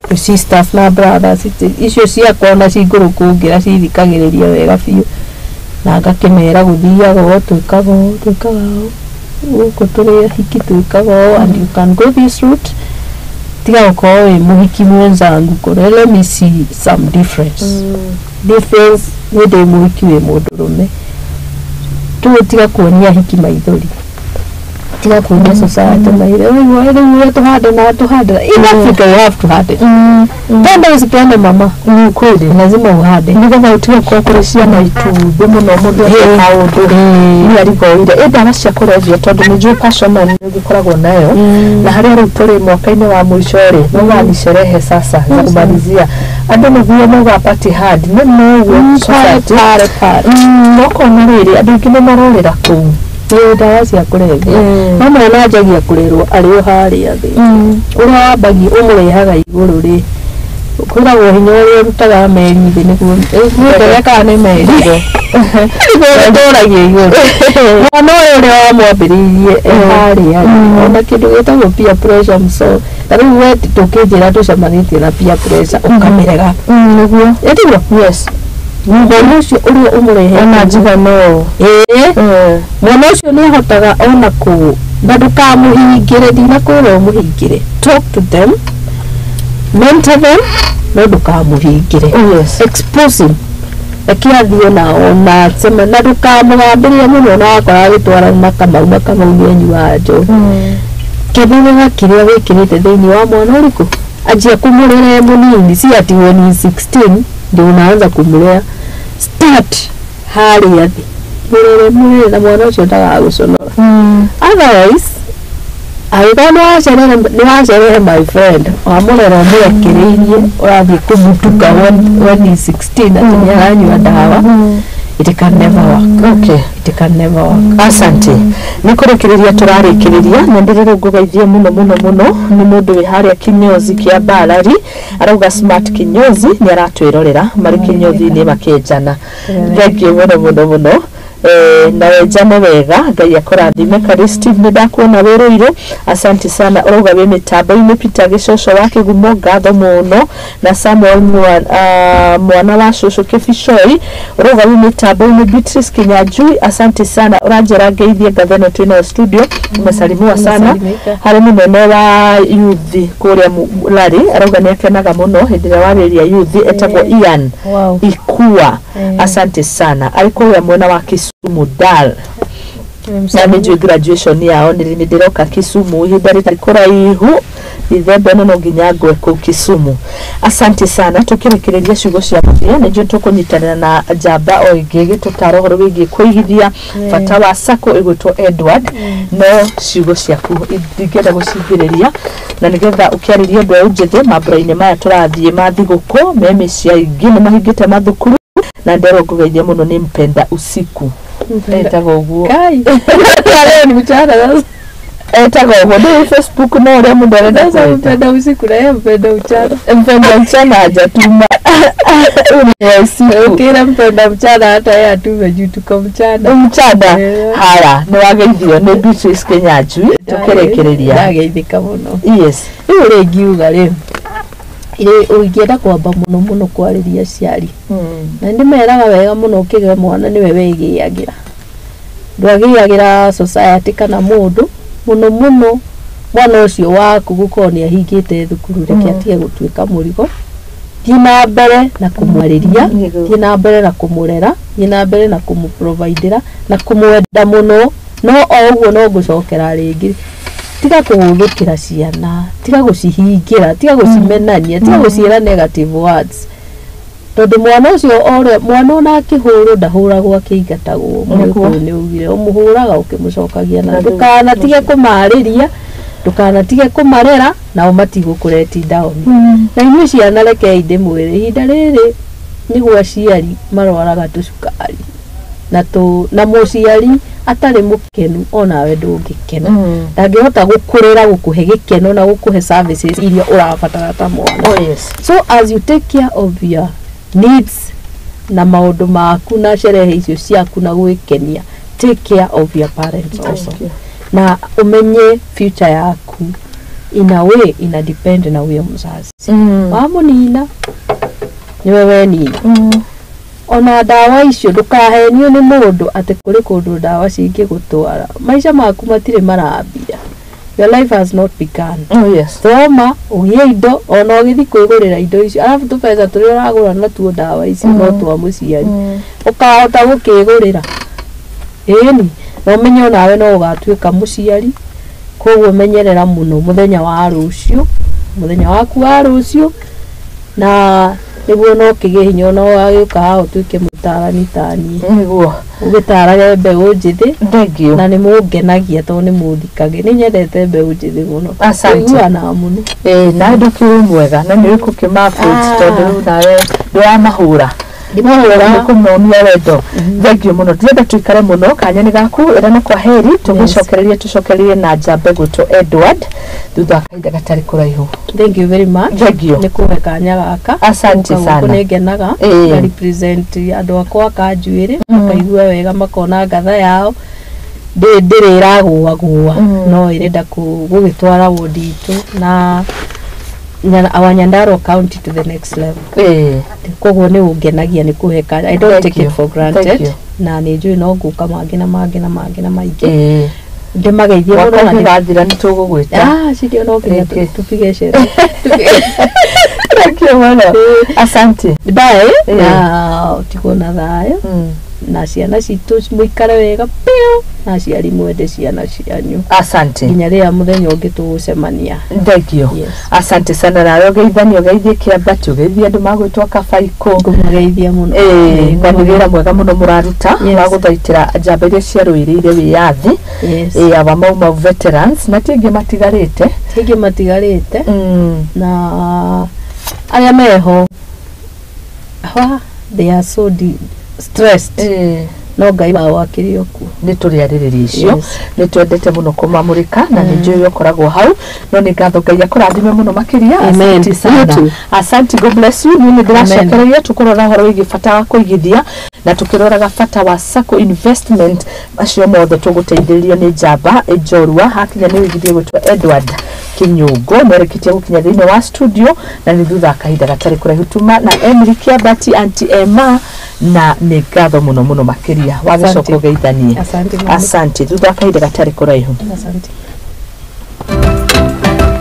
twĩ sisters na brothers. Icio ciakwa ona cingũrũ kũngĩra cithikagĩrĩria wega biũ na ngakĩmera gũthiaga ũũ, twĩkaga ũũ, twĩkaga ũũ gũkũ, tũrĩ ahiki twĩkaga ũũ, and you can go this route. Tiga gũkorwo wĩ mũhiki mwenzangu kũrĩa, let me see some difference. Niĩ ndĩ mũhiki, wĩ mũndũrũme, tũgũtiga kuonia ahiki maithori, tiga kuonia society maithori. Rĩu ũrĩa tũhande na tũhande. In Africa you have to harden. Penda usipende, mama. Ni kweli. Lazima uhande. Nĩgetha ũtige gũkorwo kũrĩ ciana itumbĩ mũno, mũndũ eke kaũndũ nĩ arigoire ĩ ndawa cia kũrebia, tondũ nĩ njũĩ passion nĩ ũgĩkoragwo nayo na harĩa rĩu tũrĩ mwaka-inĩ wa mũico rĩ, mauga ni sherehe sasa za kumalizia, andũ nĩguo mauga party hard, nĩ noguo society pare pare. Nokona rĩrĩ andũ aingĩ nĩ marorĩra kũu. Nĩ ndawa cia kũrebia. No mwana anjagia kũrerwo arĩ o harĩa thĩ, ũrĩa wambagia ũmũrehaga igũrũ rĩ, kwĩragwo hinya ũrĩa ũrutaga meri thĩ nĩguo nĩ kana nĩ meri nĩguo ũtũragia igũrũ. Mwana ũyũ ũrĩa wamwambĩrĩirie e harĩa rĩ, ona kĩndũ gĩtagwo peer pressure mso ta rĩu we tũkĩnjĩra tũcemanĩtie na peer pressure ũkamĩrega. Nĩguo. Ĩtiguo Yes. Mwana ũcio ũrĩa ũmũrehete Ona njiga no ĩĩ, mwana ũcio nĩ ahotaga ona kũ na ndũkamũhingĩre, ndinakwĩra ũmũhingĩre. Talk to them, mentor them, no ndũkamũhingĩre. Expose him, reke athiĩ ona sema, na ndũkamũgambĩrĩre mũno na wakora agĩtwara na Kamau na Kamau nĩ anyuaga njohi. Kenerera kĩrĩa wĩkĩrĩte thĩinĩ wa mwana ũrĩkũ. Anjia kũmũrera e mũnini, si ati when he is 16 ndio unaanza kumlea. Start harĩa thĩ, mũrere mũrere, na mwana ũcio ndagagũconora. Otherwise angĩkorwo nĩ wacerere, my friend, wamũrera ũmũrekereirie, ũrathiĩ kũmutuka when he is 16 atĩ nĩ aranyua ndawa, it can never work. It can never work. Asante. Nĩ kũrĩkĩrĩria tũrarĩkĩrĩria na ndĩrerwo ngũgeithie mũno mũno mũno nĩ mũndũ wĩ harĩa kinyozi kĩa Mbarari, arauga Smart Kinyozi nĩ aratwĩrorera marĩ kinyozi-inĩ makĩenjana. Thank you mũno mũno mũno. Na wenjane wega, Ngai akũrathime. Kari Steve, nĩ ndakuona wĩ Rũirũ, asante sana, ũrauga wĩ mĩtambo-inĩ. Peter Gĩcoco wa Kĩgumo, ngatho mũno. Na Samuel mwana wa cũcũ Kĩbicoi, ũrauga wĩ mĩtambo-inĩ. Beatrice Kinyanjui, asante sana, ũranjĩra ngeithie ngatho ĩno twĩnayo studio, umesalimiwa sana. Umesalimika. Harĩ mũnene wa youth kũrĩa Lari, arauga nĩ akenaga mũno hĩndĩ ĩrĩa warĩria youth, etagwo Ian Ikua. Asante sana, arĩ kũrĩa mwena wa Kisumu Dal, na nĩ njũĩ graduation yao nĩ ndĩroka Kisumu ihinda rĩtarĩ kũraihu. Dithemba ĩno no nginya ngwe kũu Kisumu. Asante sana. Tũkĩrĩkĩrĩria ciugo cia mũthia, nĩ njũĩ tũkũnyitanĩra na njamba o ĩngĩ ĩgĩtũtara ũhoro wĩgiĩ kũigithia, bata wa sacco, ĩgwĩtwo Edward. No ciugo ciaku ndingĩenda gũcingĩrĩria, na nĩgetha ũkĩarĩria mbeũ njĩthĩ mambura-inĩ maya tũrathiĩ ma thigũkũ, me mĩciĩ aingĩ nĩ mahingĩte mathukuru, na nderwo ngũgeithia mũno nĩ Mpenda Usiku, etagwo ũguo. Kai. Leo ni mchana sasa. Etagwo ũguo ndĩ Facebook, no ũrĩa mũndũ arenda Sasa kwĩta. Mpenda usiku na yeye mpenda mchana. Mpenda mchana hajatuma. Huyu ni wa usiku. Ukira mpenda mchana, hata yeye atume juu tuko mchana. Mchana. Haya, nĩ wageithio nĩ Beatrice Kenyanjui tũkĩrĩkĩrĩria. Ndageithĩka mũno. Yes. Rĩu rĩ, ngiuga rĩ, rĩ ũngĩenda kwamba mũno mũno kwarĩria aciari, na ndĩmeraga wega mũno, ũkĩgĩa mwana nĩwe wĩgĩagĩra, ndwagĩagĩra society kana mũndũ. Mũno mũno mwana ũcio waku gũkorwo nĩ ahingĩte thukuru, reke atige gũtuĩka mũrigo. Thiĩ na mbere na kũmwarĩria, thiĩ na mbere na kũmũrera, thiĩ na mbere na kũmũprovidĩra na kũmwenda mũno. No o ũguo no ngũcokera rĩngĩ, tiga kũhũthũkĩra ciana, tiga gũcihingĩra, tiga gũcimenania, tiga gũciĩra negative words, tondũ mwana ũcio ũrĩa mwana ona akĩhũrwo ndahũragwo akĩingatagwo. Mũgĩkũyũ nĩ augire ũmũhũraga ũkĩmũcokagia na ndũkanatige kũmarĩria, ndũkanatige kũmarera, nao matigũkũreti down. Na inyuĩ ciana, rekei ndĩmwĩre, ihinda rĩrĩ nĩguo aciari marwaraga tũcukari na tũ na mũciari atarĩ mũkenu onawe ndũngĩkena, ndangĩhota gũkũrera, gũkũhe gĩkeno na gũkũhe services iria ũrabatara ta mwana. So as you take care of your needs na maũndũ maku na sherehe icio ciaku na gwĩkenia, take care of your parents also, na ũmenye future yaku in a way ina depend na huyo mzazi. Wamũnina nĩwe wenina. Ona ndawa icio, ndũkahenio nĩ mũndũ atĩ kũrĩ kũndũ ndawa cingĩgũtwara. Maica maku matirĩ marambia, your life has not begun. Thoma ũgĩe indo, ona ũgĩthiĩ kwĩgũrĩra indo icio, arabu tũbeca tũrĩa ũragũra natuo ndawa icio no twa mũciari, ũkahota gũkĩgũrĩra. Ĩni na ũmenye onawe no ũgatuĩka mũciari, koguo menyerera mũno mũthenya wa rũciũ, mũthenya waku wa rũciũ, na nĩguo no kĩgĩe hinya ona ũgagĩũka haha ũtuĩke mũtarani taniĩ, ũgĩtarage mbeũ njĩthĩ. Thank you. Na nĩ mũngenagia tondũ nĩ mũthikagĩ. Nĩ nyendete mbeũ njĩthĩ mũno. Asante. Tũiguanaga mũno. Ĩĩ, na ndũkĩrĩ mwega na nĩ ũkũkĩma approach, tondũ rĩu nawe ndũramahũra. Ndimahũra. Nĩ kũmonia wendo. Thank you mũno. Ndĩrenda tũikare mũno, kanya nĩ gaku, ĩrana kwa heri. Tũgĩcokererie, tũcokererie na njambe gwĩtwo Edward thutha wa kahinda gatarĩ kũraihu. Thank you very much. Thank you. Nĩ kũhe kanya gaka. Asante Gũka gũkũ sana. nĩ ngenaga nga represent andũ akwa kanjuĩrĩ, makaigua wega, makona ngatha yao ndĩrĩ ĩragũagũa, no ĩrenda gũgĩtwara wodi itũ na our Nyandarua County to the next level. Koguo nĩ ũngenagia nĩ kũhe kanya. I don't Thank take you. it for Thank granted. you. Na nĩ njũĩ no ngũka mangĩ na mangĩ na mangĩ na maingĩ, ndĩmageithie Mwaka mũno na ũngĩgathira nĩ tũgũgwĩta. Ah, cidio no nginya Rĩngĩ. tupige sherehe. Thank you mũno, asante. Bye na ũtigwo na thayũ na ciana citũ mũikare wega biũ, na aciari mwende ciana cianyu Asante. nginya rĩrĩa mũthenya ũngĩ tũgũcemania. Thank you. Yes. Asante sana. Nawe ũgeithanie, ũgeithie kĩambati, ũgeithie andũ magwĩtwo Kabaikũ. Ngũmageithia mũno. Ĩĩ, na nĩ wĩra mwega mũno mũraruta wa gũthaitĩra njamba iria ciarũĩrĩire wĩyathi. Ĩĩ, aba Mau Mau veterans na ti aingĩ matigarĩte. Tingĩ matigarĩte, na arĩa meho wa they are so stressed, no Ngai wao akĩrĩ o kuo. Nĩ tũrĩarĩrĩria icio. Nĩ twendete mũno kũmamũrĩka na nĩ njũĩ ũkoragwo hau, no nĩ ngatho. Ngai akũrathime mũno makĩria. Amen. Asante sana. You too. Asante, God bless you. Niĩ nĩ ndĩracokereria tũkũrora ũhoro wĩgiĩ bata wa kũigithia na tũkĩroraga bata wa sacco investment. Macio mothe tũgũteithĩrĩrio nĩ njamba njorua hakinya nĩ wĩigithie gwĩtwo Edward Kinyũngũ. Nĩarĩkĩtie gũkinya thĩinĩ wa studio na nĩ thutha wa kahinda gatarĩ kũraihu tuma na Emily Kĩambati, Aunty Emma, na nĩ ngatho mũno mũno makĩria. Wagĩcoka Asante. ũgeithanie. Asante mũno. Asante, thutha wa kahinda gatarĩ kũraihu. Asante.